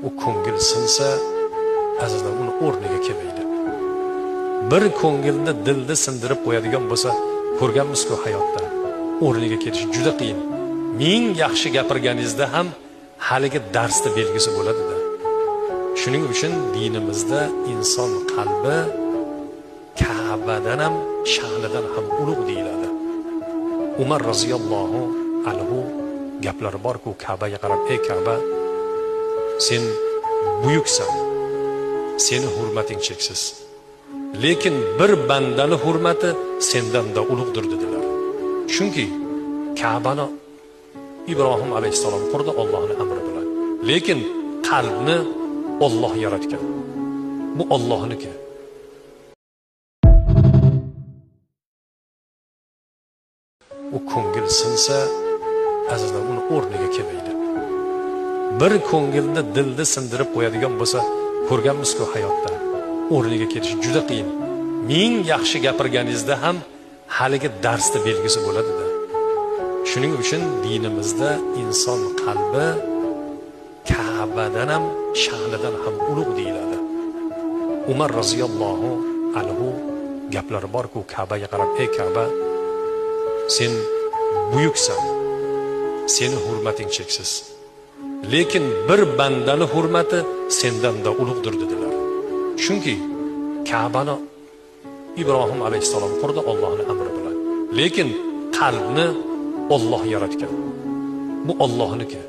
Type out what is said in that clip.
U ko'ngil sinsa, azizlar, uni o'rniga kelmaydi. Bir ko'ngilni, dilni sindirib qo'yadigan bo'lsa, ko'rganmiz-ku hayotda, o'rniga kelish juda qiyin. Ming yaxshi gapirganingizda ham haligi darsni belgisi bo'ladi-da. Shuning uchun dinimizda inson qalbi Ka'badan ham, sha'nidan ham ulug' deyiladi. Umar roziyallohu anhu gaplari bor-ku, Ka'baga qarab: "Ey Ka'ba, sen buyuksan, seni hurmating cheksiz. Lekin bir bandani hurmati sendan-da ulug'dir" dedilar. Chunki Ka'bani Ibrohim alayhissalom qurdi Allohning amri bilan. Lekin qalbni Alloh yaratgan. Bu Allohniki. U ko'ngil sinsa, azizlar, uni o'rniga kelmaydi. Bir ko'ngilni, dilni sindirib qo'yadigan bo'lsa, ko'rganmiz-ku hayotda, o'rniga kelish juda qiyin. Ming yaxshi gapirganingizda ham haligi darsni belgisi bo'ladi-da. Shuning uchun dinimizda inson qalbi Ka'badan ham, sha'nidan ham ulug' deyiladi. Umar roziyallohu anhu gaplari bor-ku, Ka'baga qarab: "Ey Ka'ba, sen buyuksan, seni hurmating cheksiz. Lekin bir bandani hurmati sendan-da ulug'dir" dedilar. Chunki Ka'bani Ibrohim alayhissalom qurdi Allohning amri bilan. Lekin qalbni Alloh yaratgan. Bu Allohniki.